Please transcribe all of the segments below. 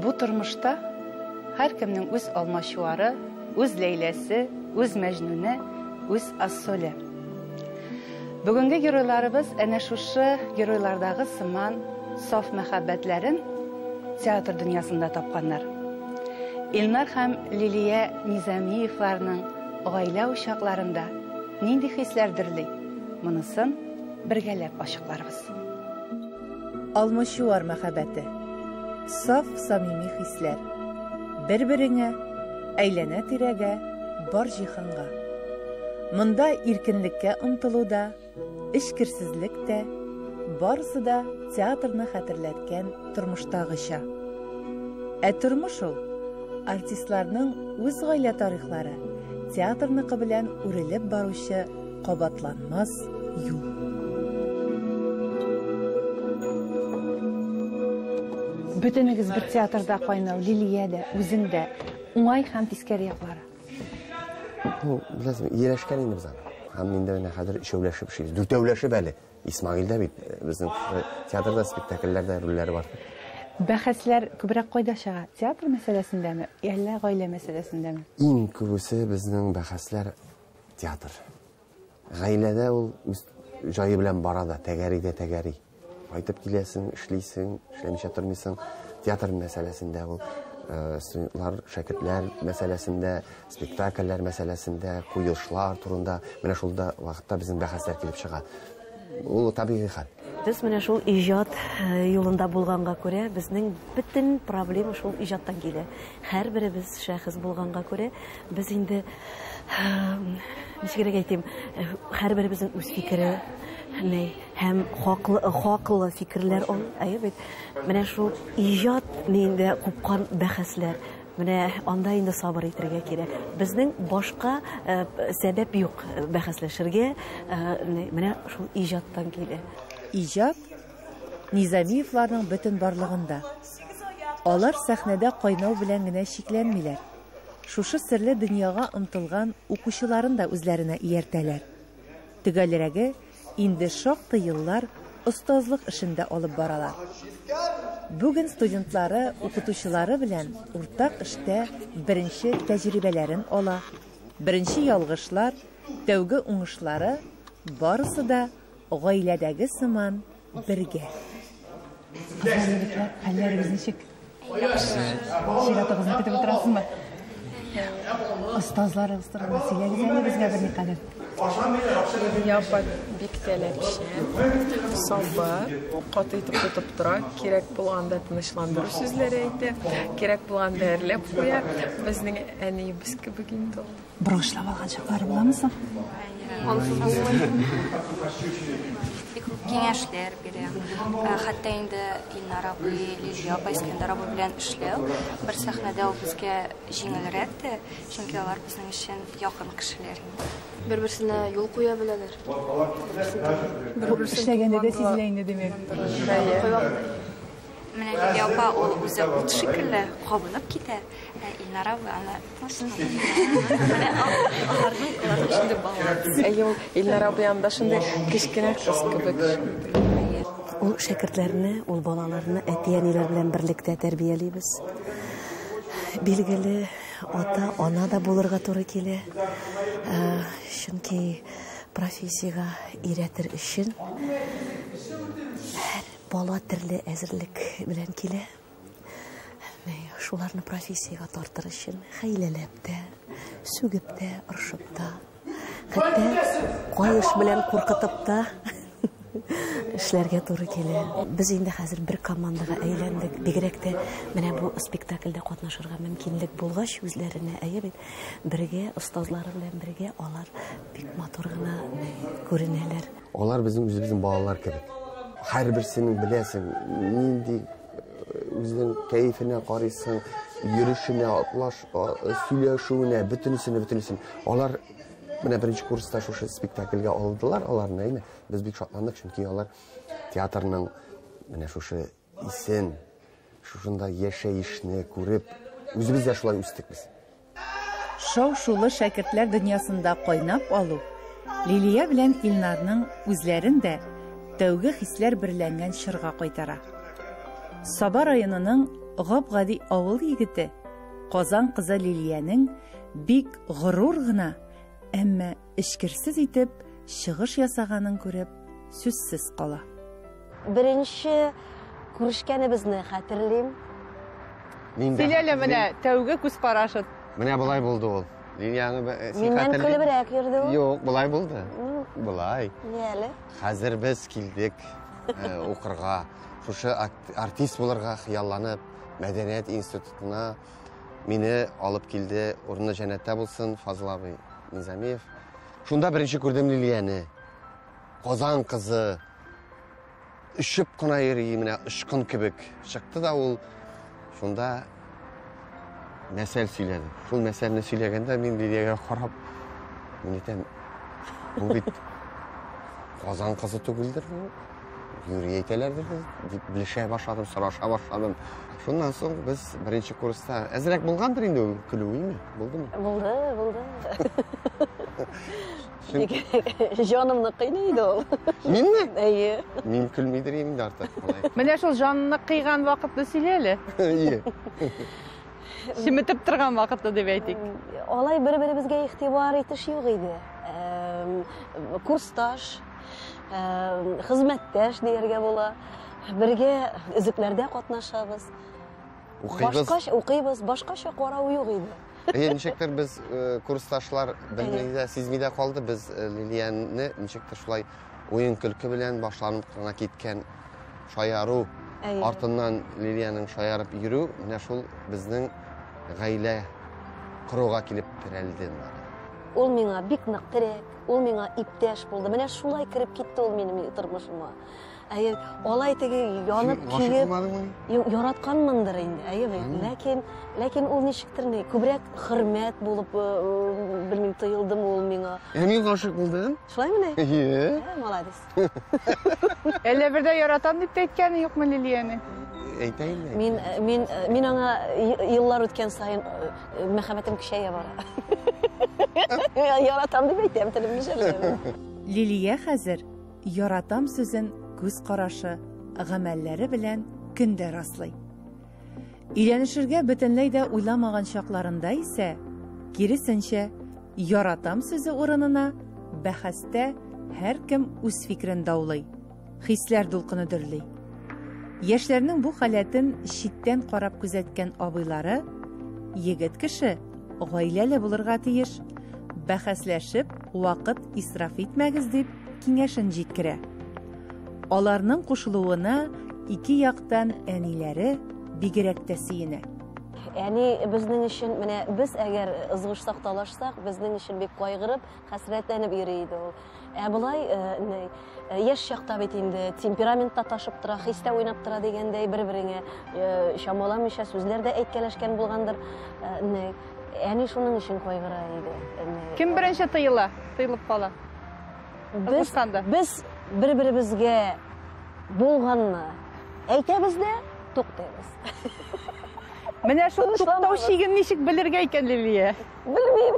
Бу тормышта һәркемнең үз алмачуары, үз Ләйләсе, үз Мәҗнүне, үз Ассоле. Бүгенге геройларыбыз әнә шушы геройлардагы сыман саф мәхәббәтләрен театр дөньясында тапканнар. Илнар һәм Лилия Низамиевларның гаилә учакларында нинди хисләр дөрли? Монысын бергәләп ачыкларбыз. Алмачуар мәхәббәте. Саф самими хисләр. Бер-береңә, әйләнә-тирәгә, бар җиһанга. Монда иркенлеккә омтылу да, эчкерсезлек тә, барысы да театрны хәтерләткән тормыштагыча. Ә тормыш ул, артистларның үз гаилә тарихлары, театрныкы белән үрелеп баручы кабатланмас юл. Бөтенегез бер театрда кайнау, Лилия дә, үзең дә, уңай һәм тискәре яклары. Ну, беләсең, ияләшкән инде без аны. Һәм инде менә хәзер өчәүләшеп эшлибез. Дүртәүләшеп әле. Исмагыйль дә бит безнең театрда, спектакльләрдә рольләре бар. Бәхәсләр күбрәк кайда чыга? Театр мәсьәләсендәме, әллә гаилә мәсьәләсендәме? Иң күбесе безнең бәхәсләр театр. Гаиләдә ул үз җае белән бара да, тәгәри дә тәгәри. Кайтып киләсең, эшлисең, эшләмичә тормыйсың. Театр мәсьәләсендә ул студентлар, шәкертләр мәсьәләсендә, спектакльләр мәсьәләсендә, куелышлар турында менә шул да вакытта безнең бәхәсләр килеп чыга. Ул табигый хәл. Без менә шул иҗат юлында булганга күрә, безнең бөтен проблема шул иҗаттан килә. Һәрберебез шәхес булганга күрә, без инде ничегрәк әйтим, һәрберебезнең үз фикере, ни, һәм хаклы, хаклы фикерләр ул, әйе бит. Менә шул иҗат инде купкан бәхәсләр. Менә анда инде сабыр итәргә кирәк. Безнең башка сәбәп юк бәхәсләшергә, менә шул иҗаттан килә. Иҗат Низамиевларның бөтен барлыгында. Алар сәхнәдә кайнау белән генә чикләнмиләр. Шушы серле дөньяга омтылган укучыларын да үзләренә ияртәләр. Төгәлрәге, инде шактый еллар остазлык эшендә алып баралар. Бүген студентлары укытучылары белән уртак эштә беренче тәҗрибәләрен ала. Беренче ялгышлар, тәүге уңышлары барысы да гаиләдәге сыман бергә. Кызлар, егетләр, хәлләрегез ничек? Чиратыгызны көтеп утырасызмы? Остазларыгыз турында сөйләгез әле безгә берникадәр. Лилия апа бик таләпчән, сабыр, каты итеп тотып тора, кирәк булганда тынычландыру сүзләре әйтә, кирәк булганда әрләп куя. Безнең әниебез кебек инде ул. Боргычлап алган чаклары буламы соң? Ансыз булмый. Бик күп киңәшләр бирә. Хәтта инде Илнар абый, Лилия апа, Искәндәр абый белән эшләү бер сәхнәдә ул безгә җиңелрәк тә, чөнки алар безнең өчен якын кешеләр инде. Бер-берсенә юл куя беләләр. Бер-берсен эшләгәндә дә сизелә инде, димәк. Менә Лилия апа ул үзе ут шикелле кабынып китә, ә Илнар абый аны тынычландыра. Менә аларның аларның шундый баланс. Әйе, ул Илнар абый анда шундый кечкенә кыз кебек шундый. Ул шәкертләрне, ул балаларны әти-әниләр белән берлектә тәрбиялибез. Билгеле, ата, ана да булырга туры килә. Чөнки профессиягә өйрәтер өчен һәр бала төрле әзерлек белән килә. Шуларны профессиягә тартыр өчен хәйләләп тә, сүгеп тә, орышып та, хәтта каеш белән куркытып та эшләргә туры килә. Без инде хәзер бер командага әйләндек. Бигрәк тә менә бу спектакльдә катнашырга мөмкинлек булгач үзләренә, әйе бит, бергә остазлары белән бергә алар бик матур гына күренәләр. Алар безнең үзебезнең балалар кебек. Һәрберсенең беләсең, нинди үзенең кәефенә карыйсың, йөрешенә, атлаш, сөйләшүенә, бөтенесенә, бөтенесен. Алар менә беренче курста шушы спектакльгә алдылар аларны, әйме? Без бик шатландык, чөнки алар театрның менә шушы исен, шушында яшәешне күреп, үзебез дә шулай үстек без. Шау-шулы шәкертләр дөньясында кайнап алу Лилия белән Илнарның үзләрен дә тәүге хисләр берләнгән чорга кайтара. Саба районының гап-гади авыл егете, Казан кызы Лилиянең бик горур гына, әмма эчкерсез итеп чыгыш ясаганын күреп, сүзсез кала. Беренче күрешкәнебезне хәтерлим. Сөйлә әле менә тәүге күз карашы. Менә болай булды ул. Лилияне э, син Миннән көлебрәк йөрде ул. Юк, болай булды. Болай. Ни әле? Хәзер без килдек э, укырга. Шушы артист булырга хыялланып, мәдәният институтына мине алып килде. Урыны җәннәттә булсын, Фазыл абый Низамиев. Шунда беренче күрдем Лилияне. Казан кызы очып кына йөри, менә очкын кебек. Чыкты да ул шунда мәсәл сөйләде. Шул мәсәлне сөйләгәндә мин Лилиягә карап, мин әйтәм, бу бит Казан кызы түгелдер бу. Юри әйтәләрдер дип белешә башладым, сораша башладым. Шуннан соң без беренче курста әзрәк булгандыр инде ул көлү, име? Булдымы? Булды, булды. Җанымны кыйный иде ул. Минме? Әйе. Мин көлмидер инде артык. Менә шул җанны кыйган вакытны сөйлә әле. Әйе. Чеметеп торган вакытны дип әйтик. Алай бер-беребезгә игътибар итеш юк иде. Курсташ, хезмәттәш дияргә була. Бергә өзекләрдә катнашабыз. Укыйбыз. Башкача укыйбыз, башкача карау юк иде. Әйе, ничектер без э, курсташлар белми дә, сизми дә калды. Без э, Лилияне ничектер шулай уен-көлке белән башланып кына киткән шаяру артыннан Лилиянең шаярып йөрү менә шул безнең гаилә коруга килеп терәлде. Ул миңа бик нык терәк, ул миңа иптәш булды. Менә шулай кереп китте ул минем тормышыма. Әйе, алай теге янып көеп, юк, яратканмындыр инде. Әйе бит. Ләкин, ләкин ул ничектер ни, күбрәк хөрмәт булып, э, белмим, тоелдымы ул миңа. Ә мин гашыйк булдым. Шулаймыни? Әйе. Ә, молодец. Әллә бер дә яратам дип тә әйткәне юкмы Лилиянең? Әйтә инде. Мин, э, мин, э, мин аңа еллар үткән саен мәхәббәтем көчәя бара. Яратам дип әйтәм, телемне жәлләмим. Лилия хәзер Яратам сүзен күз карашы, гамәлләре белән көн дә раслый. Өйләнешергә бөтенләй дә уйламаган чакларында исә, киресенчә, яратам сүзе урынына бәхәстә һәркем үз фикерен даулый, хисләр дулкыны дөрли. Яшьләрнең бу халәтен читтән карап күзәткән абыйлары, егет кеше гаиләле булырга тиеш, бәхәсләшеп вакыт исраф итмәгез дип киңәшен җиткерә. Аларның кушылуына ике яктан әниләре бигрәк тә сөенә. Әни безнең өчен, менә без әгәр ызгышсак, талашсак, безнең өчен бик кайгырып, хәсрәтләнеп йөри иде ул. Ә болай, э, э, яшь чакта бит инде темперамент та ташып тора, хис тә уйнап тора дигәндәй, бер-береңә э, чамаламыйча сүзләр дә әйткәләшкән булгандыр. Әни шуның өчен кайгыра иде. Кем беренче тыела, тыелып кала? Без, без бер-беребезгә булганны әйтәбез дә, туктыйбыз. Менә шул туктау чиген ничек белергә икән, Лилия? Белмим.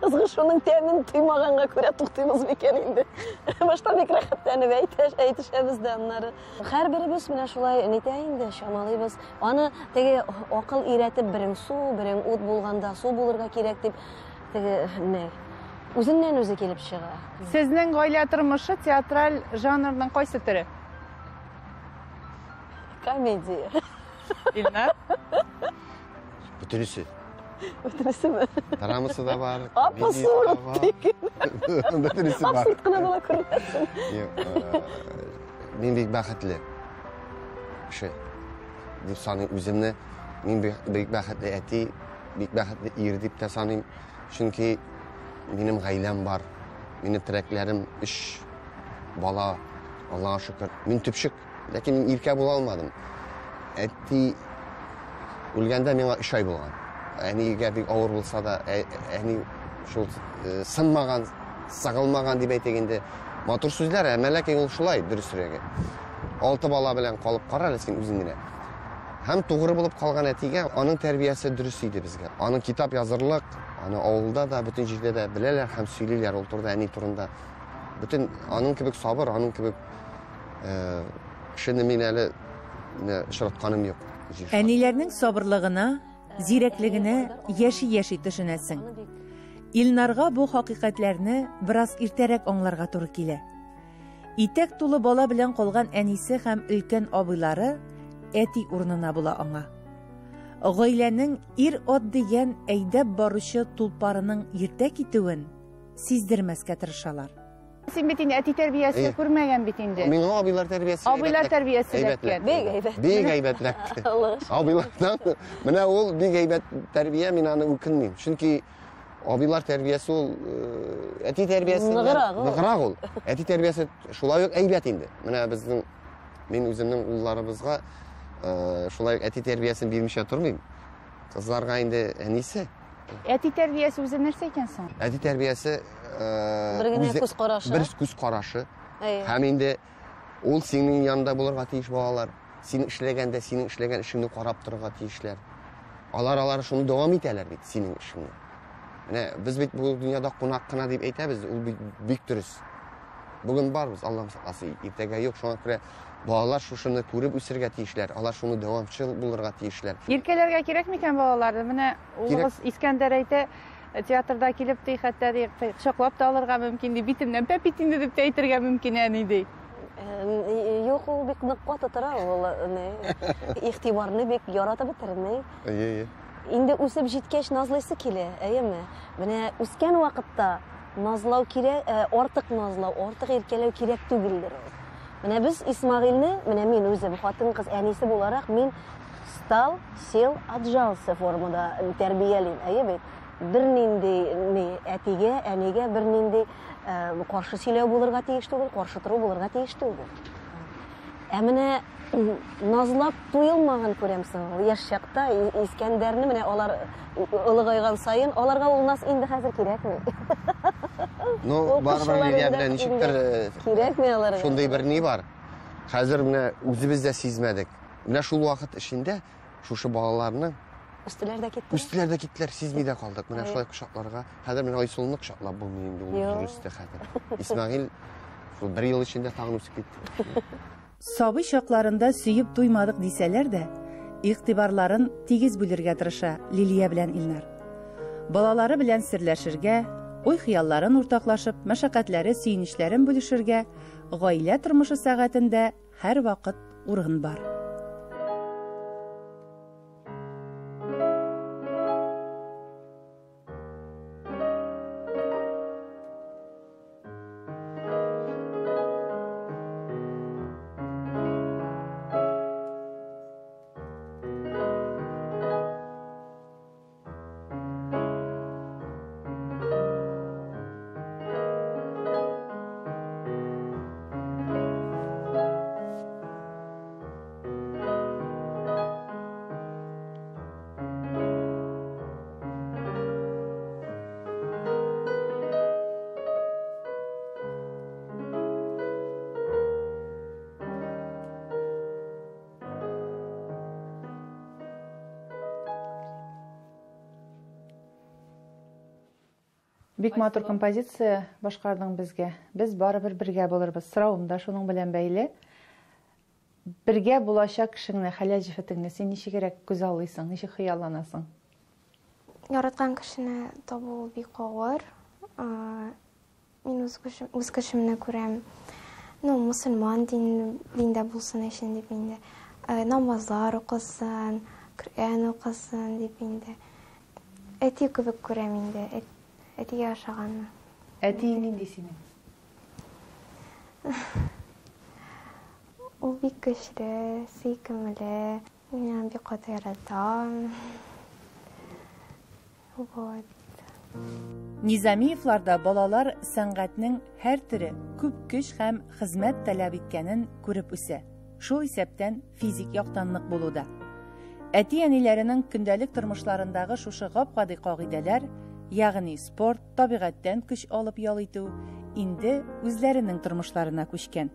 Ызгышуның тәмен тоймаганга күрә туктыйбыз микән инде. Башта бик рәхәтләнеп әйтешәбез дә аннары. Һәрберебез менә шулай нитә инде, чамалыйбыз. Аны теге акыл өйрәтеп, берең су, берең ут булганда су булырга кирәк дип, теге не үзеннән үзе килеп чыга. Сезнең гаилә тормышы театраль жанрның кайсы төре? Комедия. Илнар? Бөтенесе. Бөтенесеме? Драмасы да бар. Абсурд Бөтенесе бар. Абсурд кына була күрмәсен. Э, мин бик бәхетле кеше дип саныйм үземне. Мин бик бәхетле әти, бик бәхетле ир дип тә саныйм. Чөнки минем гаиләм бар. Минем терәкләрем өч бала, Аллага шөкер. Мин төпчек, ләкин мин иркә була алмадым. Әти үлгәндә миңа өч ай булган. Әнигә бик авыр булса да, әни шул э, сынмаган, сыгылмаган дип әйтик инде. Матур сүзләр, әмма ләкин ул шулай, дөресрәге. Алты бала белән калып кара әле син үзең генә. Һәм тугры булып калган әтигә аның тәрбиясе дөрес иде безгә. Аның китап язырлык, аны авылда да, бөтен җирдә дә беләләр һәм сөйлиләр ул турыда, әни турында. Бөтен аның кебек сабыр, аның кебек э, кешене мин әле менә очратканым юк. Әниләрнең сабырлыгына, зирәклегенә яши-яши төшенәсең. Илнарга бу хакыйкатьләрне бераз иртәрәк аңларга туры килә. Итәк тулы бала белән калган әнисе һәм өлкән абыйлары әти урынына була аңа. Гаиләнең ир-ат дигән әйдәп баручы тулпарының иртә китүен сиздермәскә тырышалар. Син бит инде әти тәрбиясе күрмәгән бит инде. Миңа абыйлар тәрбиясе. Абыйлар тәрбиясе эләккән. Бик әйбәт. Бик әйбәт эләкте. Абыйлардан менә ул бик әйбәт тәрбия, мин аны үкенмим. Чөнки абыйлар тәрбиясе ул әти тәрбиясе ныграк ул. Ныграк ул. Әти тәрбиясе шулай ук әйбәт инде. Менә безнең мин үземнең улларыбызга шулай ук әти тәрбиясен бирмичә тормыйм. Кызларга инде әнисе. Әти тәрбиясе үзе нәрсә икән соң? Әти тәрбиясе бер генә күз карашы. Бер күз карашы. Һәм инде ул синең янында булырга тиеш балалар. Син эшләгәндә синең эшләгән эшеңне карап торырга тиешләр. Алар шуны дәвам итәләр бит, синең эшеңне. Менә без бит бу дөньяда кунак кына дип әйтәбез, ул бит бик дөрес. Бүген барбыз, Аллаһ сакласын, иртәгә юк. Шуңа күрә балалар шушыны күреп үсергә тиешләр, алар шуны дәвамчыл булырга тиешләр. Иркәләргә кирәк микән балаларны? Менә улыгыз Искәндәр әйтә, театрда килеп ди, хәтта ди, кочаклап та алырга мөмкин ди, битемнән пәп ит инде дип тә әйтергә мөмкин әни ди. Юк, ул бик нык каты тора, ул игътибарны бик яратып бетерми. Әйе. Инде үсеп җиткәч назлыйсы килә, әйеме? Менә үскән вакытта назлау кирәк, артык назлау, артык иркәләү кирәк түгелдер ул. Менә без Исмагыйльне, менә мин үзем хатын-кыз әнисе буларак, мин стал, сел, отжался формада тәрбиялим, әйе бит? Бернинди ни әтигә, әнигә бернинди каршы сөйләү булырга тиеш түгел, каршы тору булырга тиеш түгел. Ә менә назлап туелмаган күрәмсең, яшь чакта Искәндәрне менә алар олыгайган саен, аларга ул наз инде хәзер кирәкми. Ну, барыбер Лилия белән ничектер кирәкми аларга. Шундый бер ни бар. Хәзер менә үзебез дә сизмәдек. Менә шул вакыт эчендә шушы балаларны үстеләр дә киттеләр. Үстеләр дә киттеләр, сизми дә калдык. Менә шулай кочакларга. Хәзер менә Айсылуны кочаклап булмый инде, ул дөрес тә хәзер. Исмәгыйль шул бер ел эчендә тагын үсеп китте. Сабый чакларында сөеп туймадык дисәләр дә, игътибарларын тигез бүлергә тырыша Лилия белән Илнар. Балалары белән серләшергә, уй-хыялларын уртаклашып, мәшәкатьләре, сөенечләрен бүлешергә гаилә тормышы сәгатендә һәр вакыт урын бар. Бик матур композиция башкардың безгә. Без барыбер бергә булырбыз. Соравым да шуның белән бәйле. Бергә булачак кешеңне, хәләл җефетеңне син ничегрәк күз аллыйсың, ничек хыялланасың? Яраткан кешене табу бик авыр. Мин үз кешемне күрәм. Ну, мусульман диндә булсын өчен дип инде. Намазлар укысын, Коръән укысын дип инде. Әти кебек күрәм инде. Әтигә ошаганны. Әтиең нинди синең? Ул бик көчле, сөйкемле. Мин аны бик каты яратам. Вот. Низамиевларда балалар сәнгатьнең һәр төре күп көч һәм хезмәт таләп иткәнен күреп үсә. Шул исәптән физик яктан нык булуда. Әти-әниләренең көндәлек тормышларындагы шушы гап-гади кагыйдәләр, ягъни спорт, табигатьтән көч алып ял итү, инде үзләренең тормышларына күчкән.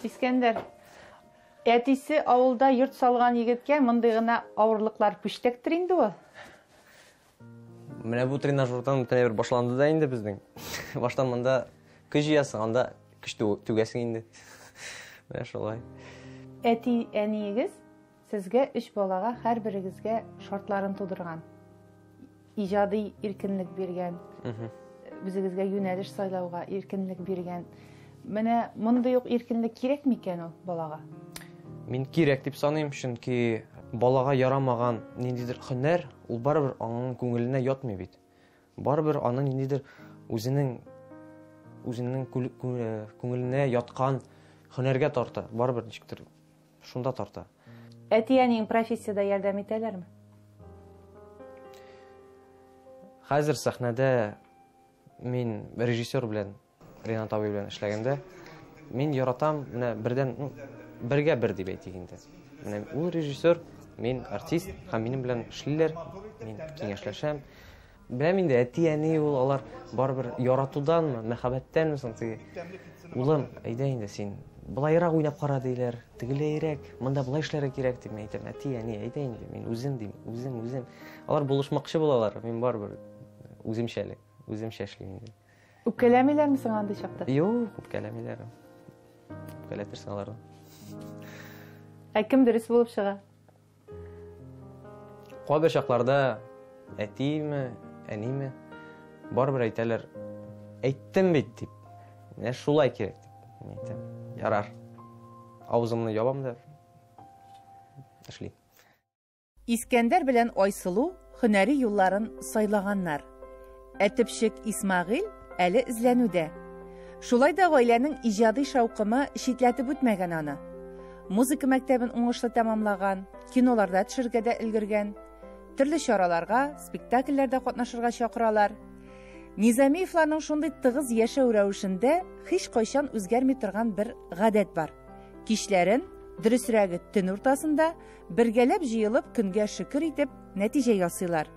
Искәндәр, Әтисе авылда йорт салган егеткә мондый гына авырлыклар пүчтәктер инде ул. Менә бу тренажердан бөтен әйбер башланды да инде безнең. Баштан монда көч җыясың, анда көч түгәсең инде. Менә шулай. Әти, әниегез сезгә өч балага һәрберегезгә шартларын тудырган. Иҗади иркенлек биргән. Үзегезгә юнәлеш сайлауга иркенлек биргән. Менә мондый ук иркенлек кирәк микән ул балага? Мин кирәк дип саныйм, чөнки балага ярамаган ниндидер һөнәр, ул барыбер аның күңеленә ятмый бит. Барыбер аны ниндидер үзенең үзенең күңеленә яткан һөнәргә тарта. Барыбер ничектер шунда тарта. Әти-әниең профессиядә ярдәм итәләрме? Хәзер сәхнәдә мин режиссер белән Ренат абый белән эшләгәндә мин яратам, менә бердән, ну, бергә бер дип әйтик инде. Менә ул режиссер, мин артист һәм минем белән эшлиләр, мин киңәшләшәм. Беләм инде, әти-әни ул, алар барыбер яратуданмы, мәхәббәттәнме соң теге. Улым, әйдә инде син, былайрак уйнап кара диләр, тегеләйрәк, монда былай эшләргә кирәк дип мин әйтәм, әти, әни, әйдә инде, мин үзем дим, үзем, үзем. Алар булышмакчы булалар, мин барыбер үземчә әле, үземчә эшлим инде. Үпкәләмиләрме соң андый чакта? Юк, үпкәләмиләр. Үпкәләтерсең аларны. Ә кем дөрес булып чыга? Кайбер чакларда әтиме, әниме барыбер әйтәләр, әйттем бит дип. Менә шулай кирәк дип. Мин әйтәм, ярар. Авызымны ябам да эшлим. Искәндәр белән Айсылу һөнәри юлларын сайлаганнар. Ә төпчек Исмәгыйль әле эзләнүдә. Шулай да гаиләнең иҗади шаукымы читләтеп үтмәгән аны. Музыка мәктәбен уңышлы тәмамлаган, киноларда төшергә дә өлгергән. Төрле чараларга, спектакльләрдә катнашырга чакыралар. Низамиевларның шундый тыгыз яшәү рәвешендә һичкайчан үзгәрми торган бер гадәт бар. Кичләрен, дөресрәге төн уртасында, Бергәләп җыелып, көнгә шөкер итеп, нәтиҗә ясыйлар.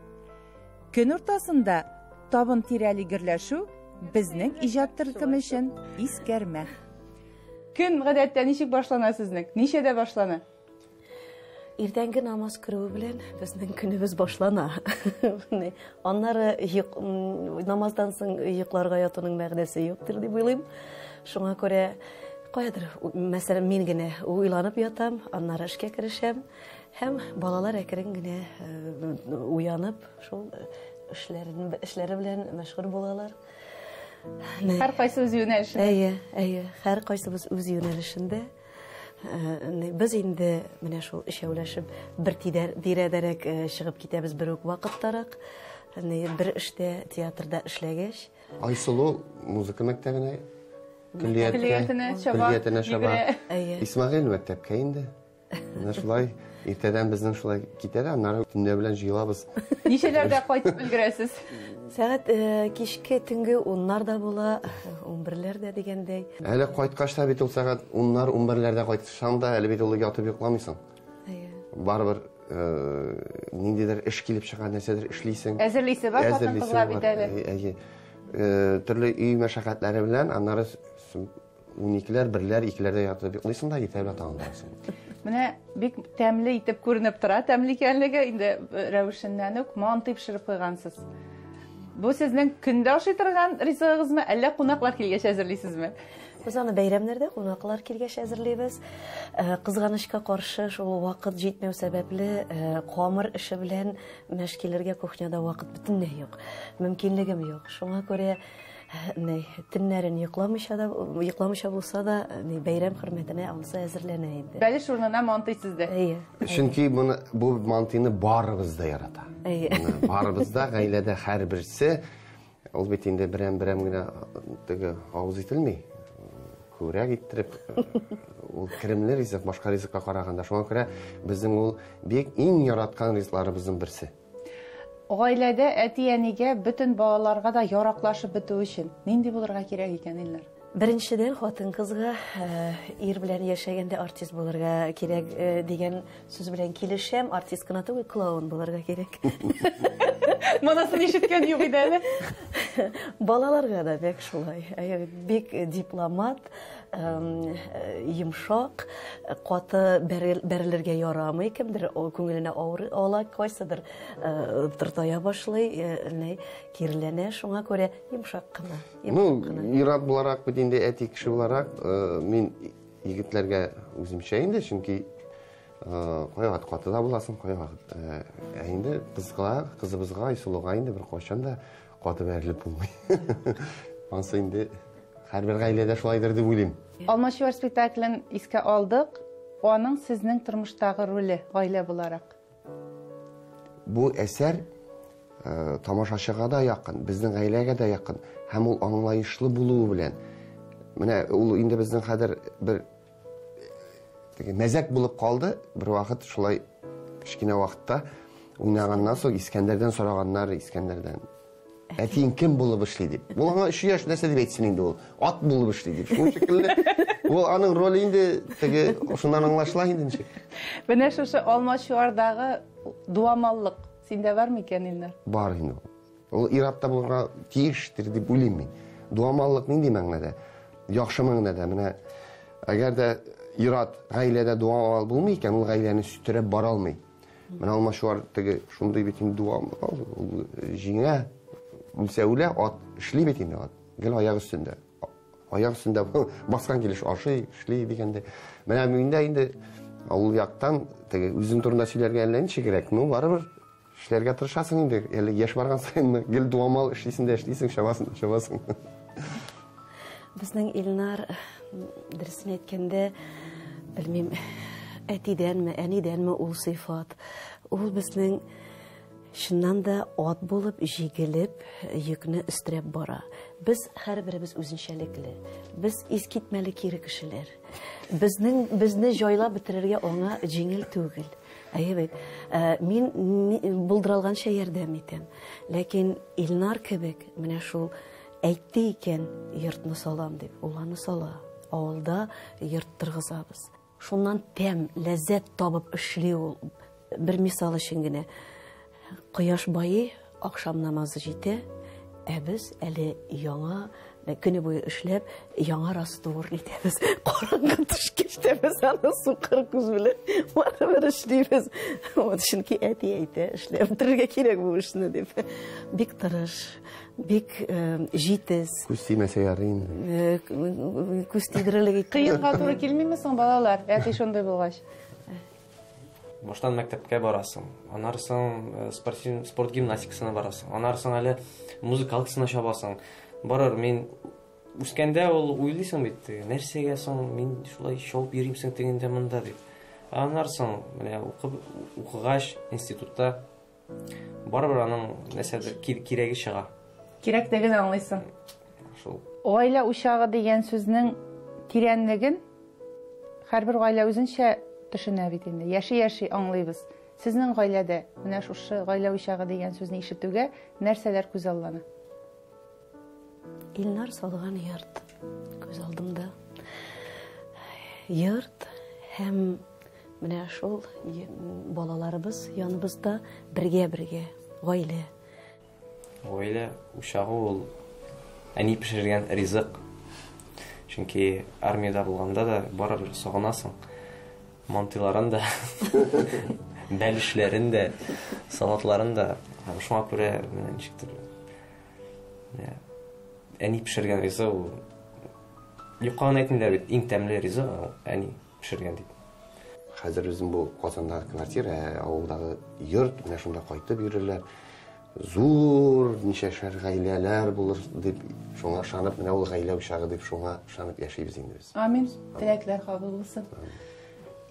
Көн уртасында табын тирәли гөрләшү безнең иҗат төркеме өчен искәрмә. Көн гадәттә ничек башлана сезнең? Ничәдә башлана? Иртәнге намаз керүе белән безнең көнебез башлана. Аннары намаздан соң йокларга ятуның мәгънәсе юктыр дип уйлыйм. Шуңа күрә каядыр, мәсәлән, мин генә уйланып ятам, аннары эшкә керешәм һәм балалар әкрен генә уянып, шул эшләрен, эшләре белән мәшгуль булалар. Һәркайсы үз юнәлешендә. Әйе, әйе, һәркайсыбыз үз юнәлешендә. Без инде менә шул өчәүләшеп бер тирәдәрәк чыгып китәбез бер үк вакыттарак. Бер эштә театрда эшләгәч. Айсылу музыка мәктәбенә көллиятенә чаба. Көллиятенә чаба. Исмәгыйль мәктәпкә инде. Менә шулай иртәдән безнең шулай китә дә, аннары төнлә белән җыелабыз. Ничәләрдә кайтып өлгерәсез? Сәгать кичке төнге уннар да була, унберләр дә дигәндәй. Әле кайткач та бит ул сәгать уннар, унберләрдә кайтсаң да, әле бит ул ятып йокламыйсың. Барыбер ниндидер эш килеп чыга, нәрсәдер эшлисең. Әзерлисе бар хатын-кызга бит әле. Әйе. Төрле өй мәшәкатьләре белән, аннары уникеләр, берләр, икеләрдә ятып йоклыйсың да, иртә белән тагын торасың. Менә бик тәмле итеп күренеп тора, тәмле икәнлеге инде рәвешеннән үк мантый пешереп куйгансыз. Бу сезнең көндә ашый торган ризыгыгызмы, әллә кунаклар килгәч әзерлисезме? Без аны бәйрәмнәрдә кунаклар килгәч әзерлибез. Кызганычка каршы, шул вакыт җитмәү сәбәпле, камыр эше белән мәш килергә кухняда вакыт бөтенләй юк. Мөмкинлегем юк. Шуңа күрә ни, төннәрен йокламыйча да, йокламыйча булса да, ни, бәйрәм хөрмәтенә анысы әзерләнә инде. Бәлеш урынына мантый сездә. Әйе. Чөнки моны, бу мантыйны барыбыз да ярата. Әйе. Моны барыбыз да, гаиләдә һәрберсе, ул бит инде берәм-берәм генә теге авыз ителми. Күбрәк иттереп, ул керемле ризык, башка ризыкка караганда. Шуңа күрә безнең ул бик иң яраткан ризыкларыбызның берсе. Гаиләдә әти-әнигә, бөтен балаларга да яраклашып бетү өчен нинди булырга кирәк икән, Илнар? Беренчедән, хатын-кызга ир белән яшәгәндә артист булырга кирәк дигән сүз белән килешәм. Артист кына түгел, клоун булырга кирәк. Монысын ишеткән юк иде әле. Балаларга да бик шулай. Бик дипломат, йомшак, каты бәрелергә ярамый, кемдер күңеленә авыр ала, кайсыдыр тыртая башлый, киреләнә, шуңа күрә йомшак кына. Ну, ир-ат буларак бит инде, әти кеше буларак, мин егетләргә үземчә инде, чөнки кайвакыт каты да буласың, кайвакыт. Ә инде кызга, кызыбызга, Айсылуга инде бер кайчан да каты бәрелеп булмый. Ансы инде һәрбер гаиләдә шулайдыр дип уйлыйм. Алмачуар спектаклен искә алдык. Аның сезнең тормыштагы роле гаилә буларак. Бу әсәр тамашачыга да якын, безнең гаиләгә дә якын һәм ул аңлаешлы булуы белән. Менә ул инде безнең хәзер бер теге мәзәк булып калды. Бер вакыт шулай кечкенә вакытта уйнаганнан соң Искәндәрдән сораганнар, Искәндәрдән. Әтиең кем булып эшли дип. Ул аңа 3 яшь нәрсә дип әйтсен инде ул? Ат булып эшли дип. Шул шикелле ул аның роле инде теге шуннан аңлашыла инде ничек. Менә шушы Алмачуардагы дуамаллык синдә бар микән, Илнар? Бар инде ул. Ул ир-атта булырга тиештер дип уйлыйм мин. Дуамаллык нинди мәгънәдә? Яхшы мәгънәдә. Менә әгәр дә ир-ат гаиләдә дуамал булмый икән, ул гаиләне сөттереп бара алмый. Менә Алмачуар теге шундый бит инде дуамал, ул җиңә, үлсә үлә, ат эшли бит инде ат. Гел аяк өстендә. Аяк өстендә баскан килеш ашый, эшли дигәндә. Менә миндә инде ул яктан теге үзең турында сөйләргә әллә ничек кирәк, ну барыбер эшләргә тырышасың инде. Әле яшь барган саен гел дуамал эшлисең дә эшлисең, чабасың да чабасың. Безнең Илнар, дөресен әйткәндә, белмим, әтидәнме, әнидәнме ул сыйфат. Ул безнең чыннан да ат булып, җигелеп, йөкне өстерәп бара. Без һәрберебез үзенчәлекле. Без искитмәле кире кешеләр. Безнең безне җайлап бетерергә аңа җиңел түгел. Әйе бит. Мин булдыралганча ярдәм итәм. Ләкин Илнар кебек менә шул әйтте икән, йортны салам дип, ул аны сала. Авылда йорт торгызабыз. Шуннан тәм, ләззәт табып эшли ул. Бер мисал өчен генә. Кояш байый, ахшам намазы җитә, ә без әле яңа көне буе эшләп, яңа раствор итәбез. Караңгы төшкәч тә без аны сукыр күз белән барыбер эшлибез. Вот, чөнки әти әйтә, эшләп бетерергә кирәк бу эшне дип. Бик тырыш, бик җитез. Күз тимәсә ярый инде. Күз тидерерлек итеп. Кыенга туры килмиме соң балалар, әти шундый булгач? Баштан мәктәпкә барасың, аннары соң спорт гимнастикасына барасың, аннары соң әле музыкалкасына чабасың. Барыр, мин үскәндә ул уйлыйсың бит, нәрсәгә соң мин шулай чабып йөрим соң тегендә монда дип. Аннары соң менә укыгач институтта барыбер аның нәрсәдер кирәге чыга. Кирәклеген аңлыйсың. Шул. Гаилә учагы дигән сүзнең тирәнлеген һәрбер гаилә үзенчә төшенә бит инде. Яши-яши аңлыйбыз. Сезнең гаиләдә менә шушы гаилә учагы дигән сүзне ишетүгә нәрсәләр күз аллана? Илнар салган йорт күз алдымда. Йорт һәм менә шул балаларыбыз яныбызда бергә-бергә гаилә. Гаилә учагы ул әни пешергән ризык. Чөнки армиядә булганда да барыбер сагынасың. Мантыйларын да, бәлешләрен дә, салатларын да. Һәм шуңа күрә менә ничектер, менә әни пешергән ризык ул юкка гына әйтмиләр бит, иң тәмле ризык ул әни пешергән дип. Хәзер безнең бу Казандагы квартира, авылдагы йорт, менә шунда кайтып йөрерләр. Зур ничәшәр гаиләләр булыр дип, шуңа ышанып, менә ул гаилә учагы дип шуңа ышанып яшибез инде без. Амин. Теләкләр кабул булсын.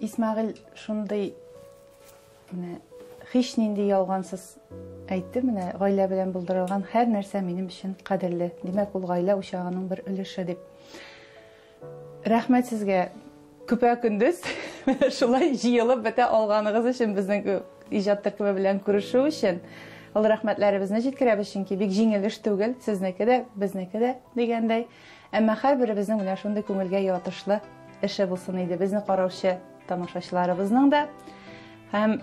Исмәгыйль шундый менә һич нинди ялгансыз әйтте, менә гаилә белән булдырылган һәр нәрсә минем өчен кадерле. Димәк, ул гаилә учагының бер өлеше дип. Рәхмәт сезгә. Көпә көндез менә шулай җыелып бетә алганыгыз өчен, безнең иҗат төркеме белән күрешү өчен. Ул рәхмәтләребезне җиткерәбез, чөнки бик җиңел эш түгел, сезнеке дә, безнеке дә дигәндәй. Әмма һәрберебезнең менә шундый күңелгә ятышлы эше булсын иде. Безне караучы тамашачыларыбызның да һәм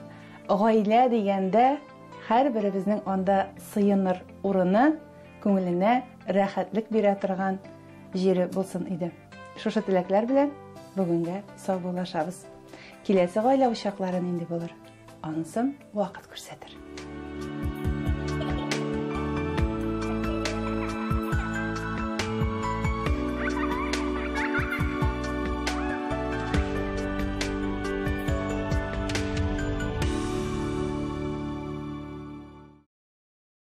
гаилә дигәндә һәрберебезнең анда сыеныр урыны, күңеленә рәхәтлек бирә торган җире булсын иде. Шушы теләкләр белән бүгенгә саубуллашабыз. Киләсе гаилә учаклары нинди булыр? Анысын вакыт күрсәтер.